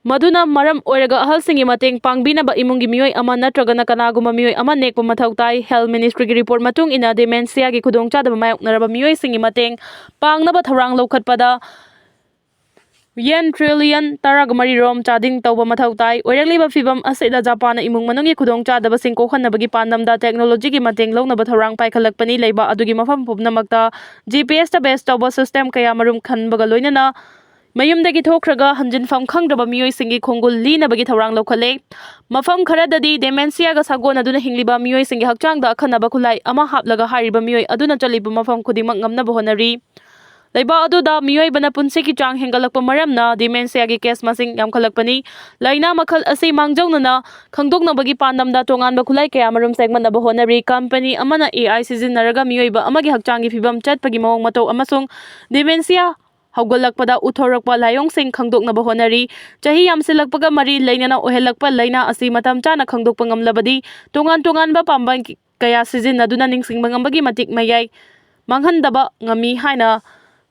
ꯃꯗꯨꯅ ꯃꯔꯝ ꯑꯣꯏꯔꯒ ꯑꯍꯜꯁꯤꯡꯒꯤ ꯃꯇꯦꯡ ꯄꯥꯡꯕꯤꯅꯕ ꯏꯃꯨꯡꯒꯤ ꯃꯤꯑꯣꯏ ꯑꯃ ꯅꯠꯇ꯭ꯔꯒꯅ ꯀꯅꯥꯒꯨꯝꯕ ꯃꯤꯑꯣꯏ ꯑꯃ ꯅꯦꯛꯄ ꯃꯊꯧ ꯇꯥꯏ꯫ ꯍꯦꯜꯊ ꯃꯤꯅꯤꯁꯇ꯭ꯔꯤꯒꯤ ꯔꯤꯄꯣꯔꯠ ꯃꯇꯨꯡ ꯏꯟꯅ ꯗꯤꯃꯦꯟꯁꯤꯌꯥꯒꯤ ꯈꯨꯗꯣꯡꯆꯥꯗꯕ ꯃꯥꯌꯣꯛꯅꯔꯕ ꯃꯤꯑꯣꯏꯁꯤꯡꯒꯤ ꯃꯇꯦꯡ ꯄꯥꯡꯅꯕ ꯊꯧꯔꯥꯡ ꯂꯧꯈꯠꯄꯗ ꯌꯦꯟ ꯇ꯭ꯔꯤꯂꯤꯌꯟ ꯇꯔꯥꯒ ꯃꯔꯤ ꯔꯣꯝ ꯆꯥꯗꯤꯡ ꯇꯧꯕ ꯃꯊꯧ ꯇꯥꯏ꯫ ꯑꯣꯏꯔꯛꯂꯤꯕ ꯐꯤꯚꯝ ꯑꯁꯤꯗ ꯖꯄꯥꯟꯅ ꯏꯃꯨꯡ ꯃꯅꯨꯡꯒꯤ ꯈꯨꯗꯣꯡꯆꯥꯗꯕꯁꯤꯡ ꯀꯣꯛꯍꯟꯅꯕꯒꯤ ꯄꯥꯟꯗꯝꯗ ꯇꯦꯛꯅꯣꯂꯣꯖꯤꯒꯤ ꯃꯇꯦꯡ ꯂꯧꯅꯕ ꯊꯧꯔꯥꯡ ꯄꯥꯏꯈꯠꯂꯛꯄꯅꯤ꯫ ꯂꯩꯕꯥꯛ ꯑꯗꯨꯒꯤ ꯃꯐꯝ ꯄꯨꯝꯅꯃꯛꯇ ꯖꯤ ꯄꯤ ꯑꯦꯁꯇ ꯕꯦꯁ ꯇꯧꯕ ꯁꯤꯁꯇꯦꯝ ꯀꯌꯥ ꯃꯔꯨꯝ ꯈꯟꯕꯒ ꯂꯣꯏꯅꯅ ꯃꯌꯨꯝꯗꯒꯤ ꯊꯣꯛꯈ꯭ꯔꯒ ꯍꯟꯖꯤꯟꯐꯝ ꯈꯪꯗ꯭ꯔꯕ ꯃꯤꯑꯣꯏꯁꯤꯡꯒꯤ ꯈꯣꯡꯒꯨꯜ ꯂꯤꯅꯕꯒꯤ ꯊꯧꯔꯥꯡ ꯂꯧꯈꯠꯂꯦ꯫ ꯃꯐꯝ ꯈꯔꯗꯗꯤ ꯗꯦꯃꯦꯟꯁꯤꯌꯥꯒ ꯁꯥꯒꯣꯟꯅꯗꯨꯅ ꯍꯤꯡꯂꯤꯕ ꯃꯤꯑꯣꯏꯁꯤꯡꯒꯤ ꯍꯛꯆꯥꯡꯗ ꯑꯈꯟꯅꯕ ꯈꯨꯠꯂꯥꯏ ꯑꯃ ꯍꯥꯞꯂꯒ ꯍꯥꯏꯔꯤꯕ ꯃꯤꯑꯣꯏ ꯑꯗꯨꯅ ꯆꯠꯂꯤꯕ ꯃꯐꯝ ꯈꯨꯗꯤꯡꯃꯛ ꯉꯝꯅꯕ ꯍꯣꯠꯅꯔꯤ꯫ ꯂꯩꯕꯥꯛ ꯑꯗꯨꯗ ꯃꯤꯑꯣꯏꯕꯅ ꯄꯨꯟꯁꯤꯒꯤ ꯆꯥꯡ ꯍꯦꯟꯒꯠꯂꯛꯄ ꯃꯔꯝꯅ ꯗꯤꯃꯦꯟꯁꯤꯌꯥꯒꯤ ꯀꯦꯁ ꯃꯁꯤꯡ ꯌꯥꯝꯈꯠꯂꯛꯄꯅꯤ꯫ ꯂꯥꯏꯅꯥ ꯃꯈꯜ ꯑꯁꯤ ꯃꯥꯡꯖꯧꯅꯅ ꯈꯪꯗꯣꯛꯅꯕꯒꯤ ꯄꯥꯟꯗꯝꯗ ꯇꯣꯉꯥꯟꯕ ꯈꯨꯠꯂꯥꯏ ꯀꯌꯥ ꯃꯔꯨꯝ ꯁꯦꯝꯒꯠꯅꯕ ꯍꯣꯠꯅꯔꯤ꯫ ꯀꯝꯄꯅꯤ ꯑꯃꯅ ꯑꯦ ꯑꯥꯏ ꯁꯤꯖꯤꯟꯅꯔꯒ ꯃꯤꯑꯣꯏꯕ ꯑꯃꯒꯤ ꯍꯛꯆꯥꯡꯒꯤ ꯐꯤꯕꯝ ꯆꯠꯄꯒꯤ ꯃꯑꯣꯡ ꯃꯇꯧ ꯑꯃꯁꯨꯡ ꯗꯤꯃꯦꯟꯁꯤꯌꯥ ꯍꯧꯒꯠꯂꯛꯄꯗ ꯎꯠꯊꯣꯔꯛꯄ ꯂꯥꯏꯑꯣꯡꯁꯤꯡ ꯈꯪꯗꯣꯛꯅꯕ ꯍꯣꯠꯅꯔꯤ꯫ ꯆꯍꯤ ꯌꯥꯝꯁꯤꯜꯂꯛꯄꯒ ꯃꯔꯤ ꯂꯩꯅꯅ ꯑꯣꯏꯍꯜꯂꯛꯄ ꯂꯥꯏꯅꯥ ꯑꯁꯤ ꯃꯇꯝ ꯆꯥꯅ ꯈꯪꯗꯣꯛꯄ ꯉꯝꯂꯕꯗꯤ ꯇꯣꯉꯥꯟ ꯇꯣꯉꯥꯟꯕ ꯄꯥꯝꯕꯩ ꯀꯌꯥ ꯁꯤꯖꯤꯟꯅꯗꯨꯅ ꯅꯤꯡꯁꯤꯡꯕ ꯉꯝꯕꯒꯤ ꯃꯇꯤꯛ ꯃꯌꯥꯏ ꯃꯥꯡꯍꯟꯗꯕ ꯉꯝꯃꯤ ꯍꯥꯏꯅ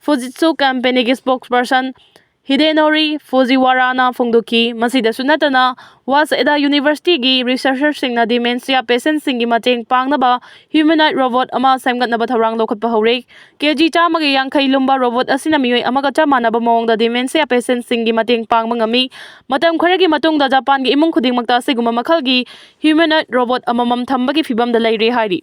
ꯐꯨꯖꯤꯠꯁꯨ ꯀꯝꯄꯦꯅꯤꯒꯤ ꯁ꯭ꯄꯣꯛꯁꯄꯔꯁꯟ ꯍꯤꯗꯦꯅꯣꯔꯤ ꯐꯨꯖꯤꯋꯥꯔꯥꯅ ꯐꯣꯡꯗꯣꯛꯈꯤ꯫ ꯃꯁꯤꯗꯁꯨ ꯅꯠꯇꯅ, ꯋꯥꯁꯦꯗꯥ ꯌꯨꯅꯤꯚꯔꯁꯤꯇꯤꯒꯤ ꯔꯤꯁꯔꯆꯔꯁꯤꯡꯅ ꯗꯤꯃꯦꯟꯁꯤꯌꯥ ꯄꯦꯁꯦꯟꯠꯁꯤꯡꯒꯤ ꯃꯇꯦꯡ ꯄꯥꯡꯅꯕ ꯍ꯭ꯌꯨꯃꯦꯅꯣꯏꯗ ꯔꯣꯕꯣꯠ ꯑꯃ ꯁꯦꯝꯒꯠꯅꯕ ꯊꯧꯔꯥꯡ ꯂꯧꯈꯠꯄ ꯍꯧꯔꯦ꯫ ꯀꯦ ꯖꯤ ꯆꯥꯝꯃꯒ ꯌꯥꯡꯈꯩ ꯂꯨꯝꯕ ꯔꯣꯕꯣꯠ ꯑꯁꯤꯅ ꯃꯤꯑꯣꯏ ꯑꯃꯒ ꯆꯞ ꯃꯥꯟꯅꯕ ꯃꯑꯣꯡꯗ ꯗꯤꯃꯦꯟꯁꯤꯌꯥ ꯄꯦꯁꯦꯟꯠꯁꯤꯡꯒꯤ ꯃꯇꯦꯡ ꯄꯥꯡꯕ ꯉꯝꯃꯤ꯫ ꯃꯇꯝ ꯈꯔꯒꯤ ꯃꯇꯨꯡꯗ ꯖꯄꯥꯟꯒꯤ ꯏꯃꯨꯡ ꯈꯨꯗꯤꯡꯃꯛꯇ ꯑꯁꯤꯒꯨꯝꯕ ꯃꯈꯜꯒꯤ ꯍ꯭ꯌꯨꯃꯦꯅꯣꯏꯗ ꯔꯣꯕꯣꯠ ꯑꯃꯃꯝ ꯊꯝꯕꯒꯤ ꯐꯤꯚꯝꯗ ꯂꯩꯔꯦ ꯍꯥꯏꯔꯤ꯫